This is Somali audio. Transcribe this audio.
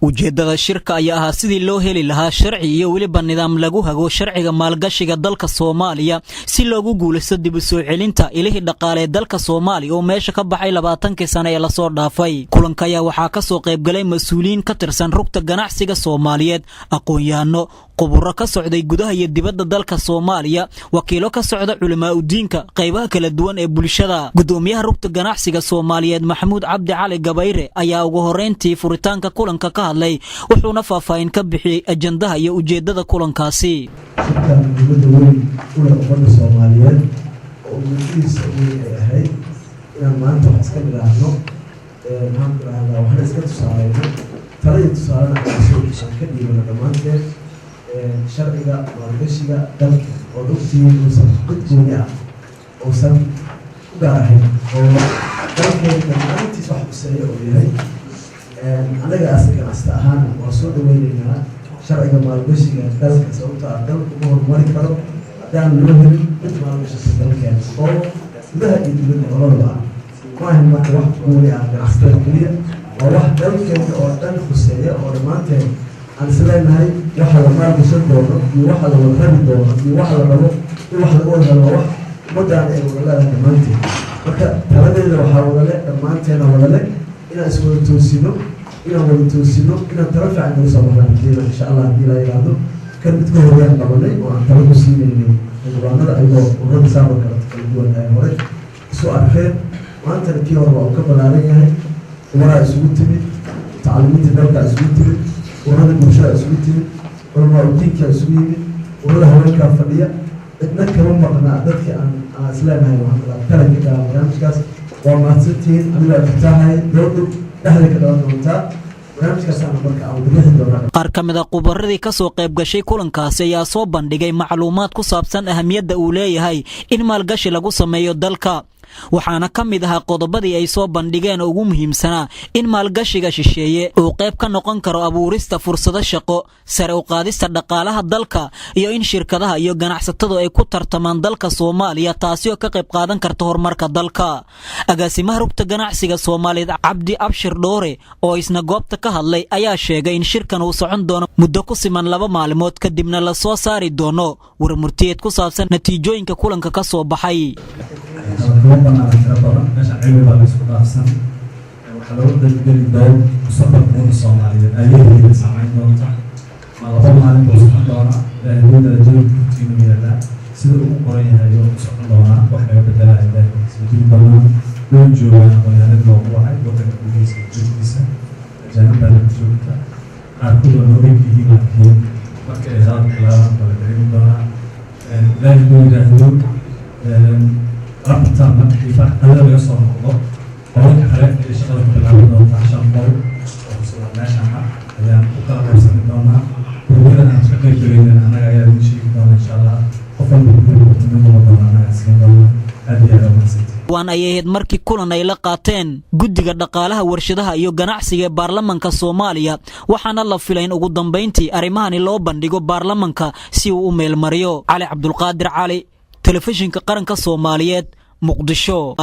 Ujeeddada shirka ayaa ahaa sidii loo heli lahaa sharci iyo weliba nidaam lagu hago sharciga maalgashiga dalka Soomaaliya, si loogu guulaysto dib u soo celinta ilihii dhaqaale ee dalka Soomaaliya oo meesha ka baxay 20kii sane ee lasoo dhaafay. Kulanka ayaa waxaa ka soo qaybgalay mas-uuliyiin ka tirsan Rugta Ganacsiga Soomaaliyeed, aqoon-yahano, khuburo ka socday gudaha iyo dibadda dalka Soomaaliya, wakiilo ka socda culimaa'udiinka, qaybaha kala duwan ee bulshada. Gudoomiyaha Rugta Ganacsiga Soomaaliyeed, Maxamuud Cabdi Cali Gabayre, ayaa ugu horreyntii furitaanka kulanka ka hadlay, wuxuuna faahfaahin ka bixiyey ajandaha iyo ujeeddada kulankaasi. Shirkan muhiimadda weyn u leh ummadda Soomaaliyeed oo ujeedadiisa weyn ay ahayd inaan maanta wax iska nidhaahno, maxaan ku dhahdaa, waxna iska tusaaleyno, tala iyo tusaalena aan ka dhiibano dhammaanteed sharciga maalgashiga dalka, ood ogtihiin uusan mid gooni ah uusan u gaar ahayn oo dalkeena dhammaantiis wax quseeya oo yahay. Anaga as ganacsata ahaan waa soo dhaweyneynaa sharciga maalgashiga dalka, sababto ah dalku ma horumari karo haddaan loo helin mid maalgashata dalkeena oo gudaha iyo dibadda labadaba ah. Ma ahan marka wax gooni ah ganacsatada keliya, waa wax dalkeena oo dhan khuseeya oo dhammaanteen aan is leenahay waxa la maalgashan doono iyo waxa la wada rabi doono iyo waxa la rabo in wax laga wada helo waa wax ummadaan ay wada leedahay dhammaanteen. Marka taladeeda waxaa wada le dhammaanteena wada le inaan iswada toosino, inaan wada toosino, inaan talo fiican naga soo baxdaan rajeena, insha Allah, haddii la yidhaahdo. Kan mid ka horeyaan qabanay oo aan talo ku siinaynay xildhibaanada, ayagoo ururada saaboo kale kala duwan ay hore isu arkeen. Maantana kii hore waa uu ka ballaaran yahay. Umaraa isugu timid, mutacalimiinta dalka isugu timid, ururada bulshada isugu timid, culamaa udiinka isugu yimid, ururada haweenkaa fadhiya, cidna kama maqnaa dadkii aan isleenahay waxaan tala ka galaa barnaamijkaas. Waa mahadsantihiin. Anigaa iftitaaxay, doodu dhexda ka dhalan doontaa barnaamijkaasaana marka aan wadriixi doonaa. Qaar ka mid a khubaradii ka soo qayb gashay kulankaasi ayaa soo bandhigay macluumaad ku saabsan ahamiyadda uu leeyahay in maalgashi lagu sameeyo dalka, waxaana ka mid ahaa qodobadii ay soo bandhigeen oo ugu muhiimsanaa in maalgashiga shisheeye uu qayb ka noqon karo abuurista fursado shaqo, sare u qaadista dhaqaalaha dalka iyo in shirkadaha iyo ganacsatadu ay ku tartamaan dalka Soomaaliya, taasi oo ka qayb qaadan karta horumarka dalka. Agaasimaha Rugta Ganacsiga Soomaaliyeed, Cabdi Abshir Dhoore, oo isna goobta ka hadlay, ayaa sheegay in shirkan uu socon doono muddo ku siman 2 maalmood, kadibna la soo saari doono warmurtiyeed ku saabsan natiijooyinka kulanka ka soo baxay. Kama banaana tiro badan meesha, cilmi baa la isku dhaafsan. Waxaa looga qaybgeli doon mustaqbalka ummadda Soomaaliyeed ayaheeda samayn doonta. Ma 2 maalin buu socon doonaa? Ilaahay wuu darajada gurtiinu yaalaa, sida ugu qoran yahay oo u socon doonaa, wax laga bedelaya Ilaahay jiri doonaa. Way joogaan aqoonyahanada loogu wacay waddanka gudihiisa iyo dibadiisa, ajaanib baa laga joogta, qaarkood waa noo eg yihiin, laakiin marka ay hadalka bilaabaan baa la dareemi doonaa. Ilaahay buu yidhaahdo, afartan markii qadada laga soo noqdo, qolalka kale ayay shaqada ku bilaaban doontaa. Shan qol oo sida meeshan ah ayaan ku kala qaybsani doonaa. Gurubyada aan ka qayb galaynin annaga ayaa idin sheegi doona, insha Allah. Qof walba group kamid noqon doona annaga siin doona. Aad iyo aad umahadsantihin. Waan ay ahayd markii kulan ay la qaateen Guddiga Dhaqaalaha, Warshadaha iyo Ganacsiga ee baarlamanka Soomaaliya, waxaana la filay in ugu dambayntii arrimahani loo bandhigo baarlamanka si uu u meelmariyo. Cali Cabdulqaadir Cali, Telefishinka Qaranka Soomaaliyeed, Muqdisho.